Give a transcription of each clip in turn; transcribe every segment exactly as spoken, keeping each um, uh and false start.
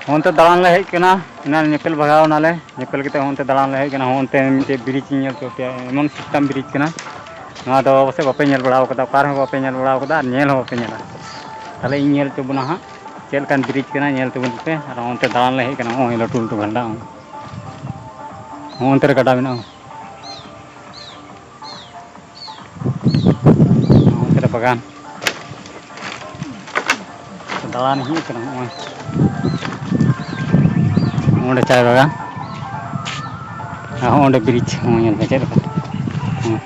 ᱚᱱᱛᱮ ᱫᱟᱬᱟᱱ ᱞᱮ ᱦᱮᱡ ᱠᱟᱱᱟ, ᱮᱱᱟᱱ ᱧᱮᱯᱮᱞ ᱵᱷᱟᱜᱟᱣ ᱱᱟᱞᱮ, ᱧᱮᱯᱮᱞ ᱠᱟᱛᱮ ᱚᱱᱛᱮ ᱫᱟᱬᱟᱱ ᱞᱮ ᱦᱮᱡ ᱠᱟᱱᱟ᱾ ᱚᱱᱛᱮ ᱢᱤᱫᱴᱮᱡ ᱵᱨᱤᱡᱽ ᱤᱧ ᱧᱮᱞ ᱦᱚᱪᱚ ᱯᱮᱭᱟ, ᱮᱢᱚᱱ ᱥᱤᱥᱴᱮᱢ ᱵᱨᱤᱡᱽ ᱠᱟᱱᱟ᱾ ᱱᱚᱣᱟ ᱫᱚ ᱯᱟᱥᱮᱡ ᱵᱟᱯᱮ ᱧᱮᱞ ᱵᱟᱲᱟ ᱟᱠᱟᱫᱟ, ᱚᱠᱟ ᱨᱮᱦᱚᱸ ᱵᱟᱯᱮ ᱧᱮᱞ ᱵᱟᱲᱟ ᱟᱠᱟᱫᱟ ᱟᱨ ᱧᱮᱞ ᱦᱚᱸ ᱵᱟᱯᱮ ᱧᱮᱞᱟ᱾ ᱛᱟᱦᱞᱮ ᱤᱧ ᱧᱮᱞ ᱦᱚᱪᱚ ᱵᱚᱱᱟ ᱦᱟᱸᱜ ᱪᱮᱫ ᱞᱮᱠᱟᱱ ᱵᱨᱤᱡᱽ ᱠᱟᱱᱟ, ᱧᱮᱞ ᱛᱟᱵᱚᱱ ᱯᱮ᱾ ᱟᱨ ᱚᱱᱛᱮ ᱫᱟᱬᱟᱱ ᱞᱮ ᱦᱮᱡ ᱠᱟᱱᱟ, ᱱᱚᱜᱼᱚᱭ ᱞᱟᱹᱴᱩ ᱞᱟᱹᱴᱩ ᱜᱟᱱᱰᱟ, ᱦᱚᱸ ᱚᱱᱛᱮ ᱨᱮ ᱜᱟᱰᱟ ᱢᱮᱱᱟᱜᱼᱟ᱾ ᱱᱚᱛᱮ ᱨᱮ ᱵᱟᱜᱟᱱ ᱫᱟᱬᱟᱱ ᱦᱮᱡ ᱠᱟᱱᱟ᱾ ᱱᱚᱜᱼᱚᱭ ᱚᱸᱰᱮ ᱪᱟᱭ ᱵᱟᱜᱟᱱ ᱟᱨ ᱦᱚᱸ ᱚᱸᱰᱮ ᱵᱨᱤᱡᱽ, ᱦᱚᱸ ᱧᱮᱞ ᱯᱮ ᱪᱮᱫ ᱞᱮᱠᱟ᱾ ᱦᱚᱸ᱾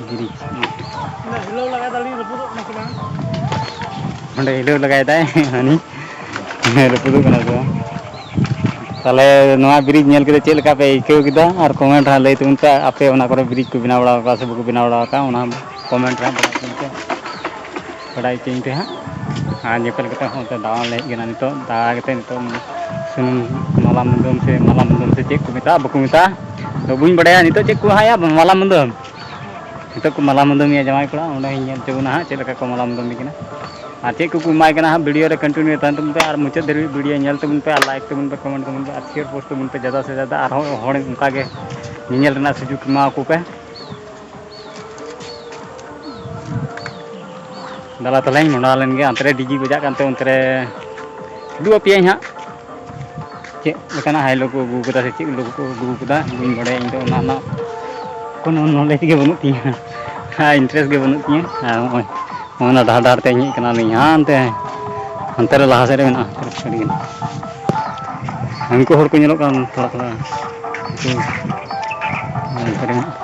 ᱵᱨᱤᱡᱽ᱾ ᱚᱸᱰᱮ ᱦᱤᱞᱟᱹᱣ ᱞᱟᱜᱟᱭ ᱫᱟᱭ ᱦᱟᱹᱱᱤ᱾ ᱨᱟᱹᱯᱩᱫᱚᱜ ᱠᱟᱱᱟ ᱥᱮ ᱵᱟᱝ? ᱛᱟᱦᱚᱞᱮ ᱱᱚᱣᱟ ᱵᱨᱤᱡᱽ ᱧᱮᱞ ᱠᱟᱛᱮ ᱪᱮᱫ ᱞᱮᱠᱟ ᱯᱮ ᱟᱹᱭᱠᱟᱹᱣ ᱠᱮᱫᱟ? ᱟᱨ ᱠᱚᱢᱮᱱᱴ ᱨᱮ ᱞᱟᱹᱭ ᱛᱟᱵᱚᱱ ᱯᱮ, ᱟᱯᱮ ᱚᱱᱟ ᱠᱚᱨᱮ ᱵᱨᱤᱡᱽ ᱠᱚ ᱵᱮᱱᱟᱣ ᱵᱟᱲᱟ ᱟᱠᱟᱫᱟ ᱥᱮ ᱵᱟᱠᱚ ᱵᱮᱱᱟᱣ ᱵᱟᱲᱟ ᱟᱠᱟᱫᱟ, ᱚᱱᱟ ᱠᱚᱢᱮᱱᱴ ᱨᱮ ᱵᱟᱲᱟᱭ ᱦᱚᱪᱚᱧ ᱯᱮ, ᱵᱟᱲᱟᱭ ᱦᱚᱪᱚᱧ ᱯᱮ ᱦᱟᱸᱜ᱾ ᱟᱨ ᱧᱮᱯᱮᱞ ᱠᱟᱛᱮ ᱦᱚᱸ ᱚᱱᱛᱮ ᱫᱟᱬᱟᱱ ᱞᱮ ᱦᱮᱡ ᱠᱟᱱᱟ ᱱᱤᱛᱚᱜ᱾ ᱫᱟᱬᱟ ᱠᱟᱛᱮ ᱱᱤᱛᱚᱜ ᱥᱩᱱᱩᱢ ᱢᱟᱞᱟ ᱢᱩᱫᱟᱹᱢ ᱥᱮ ᱢᱟᱞᱟ ᱢᱩᱫᱟᱹᱢ ᱥᱮ ᱪᱮᱫ ᱠᱚ ᱢᱮᱛᱟᱜᱼᱟ, ᱵᱟᱠᱚ ᱢᱮᱛᱟᱜᱼᱟ, ᱛᱚ ᱵᱟᱹᱧ ᱵᱟᱲᱟᱭᱟ ᱱᱤᱛᱚᱜ ᱪᱮᱫ ᱠᱚ ᱦᱟᱸᱜ ᱢᱟᱞᱟ ᱢᱩᱫᱟᱹᱢ᱾ ᱱᱤᱛᱚᱜ ᱠᱚ ᱢᱟᱞᱟ ᱢᱩᱫᱟᱹᱢᱤᱭᱟ ᱡᱟᱶᱟᱭ ᱠᱚᱲᱟ, ᱚᱸᱰᱮ ᱦᱚᱸᱧ ᱧᱮᱞ ᱦᱚᱪᱚ ᱵᱚᱱᱟ ᱦᱟᱸᱜ ᱪᱮᱫ ᱞᱮᱠᱟ ᱠᱚ ᱢᱟᱞᱟ ᱢᱩᱫᱟᱹᱢᱤ ᱠᱟᱱᱟ ᱟᱨ ᱪᱮᱫ ᱠᱚᱠᱚ ᱮᱢᱟᱭ ᱠᱟᱱᱟ ᱦᱟᱸᱜ᱾ ᱵᱷᱤᱰᱤᱭᱳ ᱨᱮ ᱠᱚᱱᱴᱤᱱᱤᱭᱩ ᱛᱟᱦᱮᱱ ᱛᱟᱵᱚᱱ ᱯᱮ ᱟᱨ ᱢᱩᱪᱟᱹᱫ ᱫᱷᱟᱹᱵᱤᱡ ᱵᱷᱤᱰᱤᱭᱳ ᱧᱮᱞ ᱛᱟᱵᱚᱱ ᱯᱮ ᱟᱨ ᱞᱟᱭᱤᱠ ᱛᱟᱵᱚᱱ ᱯᱮ, ᱠᱚᱢᱮᱱᱴ ᱛᱟᱵᱚᱱ ᱯᱮ ᱟᱨ ᱥᱮᱭᱟᱨ ᱯᱳᱥᱴ ᱛᱟᱵᱚᱱ ᱯᱮ ᱡᱟᱫᱟ ᱥᱮ ᱡᱟᱫᱟ, ᱟᱨᱦᱚᱸ ᱦᱚᱲ ᱚᱱᱠᱟ ᱜᱮ ᱧᱮᱧᱮᱞ ᱨᱮᱱᱟᱜ ᱥᱩᱡᱳᱜᱽ ᱮᱢᱟ ᱟᱠᱚ ᱯᱮ᱾ ᱫᱮᱞᱟ ᱛᱟᱦᱚᱞᱮᱧ ᱢᱚᱸᱰᱷᱟ ᱞᱮᱱ ᱜᱮ, ᱚᱱᱛᱮ ᱨᱮ ᱰᱤᱡᱮ ᱵᱟᱡᱟᱜ ᱠᱟᱱᱛᱮ ᱚᱱᱛᱮ ᱨᱮ ᱩᱫᱩᱜ ᱟᱯᱮᱭᱟᱹᱧ ᱦᱟᱸᱜ᱾ ᱪᱮᱫ ᱞᱮᱠᱟᱱᱟᱜ ᱦᱟᱭ ᱞᱳ ᱠᱚ ᱟᱹᱜᱩ ᱠᱟᱫᱟ ᱥᱮ ᱪᱮᱫ ᱞᱳ ᱠᱚ ᱟᱹᱜᱩ ᱠᱟᱫᱟ, ᱵᱟᱹᱧ ᱵᱟᱲᱟᱭᱟ ᱤᱧ ᱫᱚ ᱚᱱᱟ ᱨᱮᱱᱟᱜ ᱠᱳᱱᱳ ᱱᱚᱞᱮᱡᱽ ᱜᱮ ᱵᱟᱹᱱᱩᱜ ᱛᱤᱧᱟᱹ ᱟᱨ ᱤᱱᱴᱟᱨᱮᱥᱴ ᱜᱮ ᱵᱟᱹᱱᱩᱜ ᱛᱤᱧᱟᱹ᱾ ᱟᱨ ᱱᱚᱜᱼᱚᱭ ᱚᱱᱟ ᱰᱟᱦᱟᱨ ᱰᱟᱦᱟᱨ ᱛᱮ ᱦᱮᱡ ᱠᱟᱱᱟᱞᱤᱧ ᱦᱟᱱᱛᱮ, ᱦᱟᱱᱛᱮ ᱨᱮ ᱞᱟᱦᱟ ᱥᱮᱫ ᱨᱮ ᱢᱮᱱᱟᱜᱼᱟ ᱟᱹᱰᱤ ᱜᱟᱱ᱾ ᱩᱱᱠᱩ ᱦᱚᱲ ᱠᱚ ᱧᱮᱞᱚᱜ ᱠᱟᱱ ᱛᱷᱚᱲᱟ ᱛᱷᱚᱲᱟ, ᱩᱱᱠᱩ ᱦᱟᱱᱛᱮ ᱨᱮ ᱢᱮᱱᱟᱜᱼᱟ᱾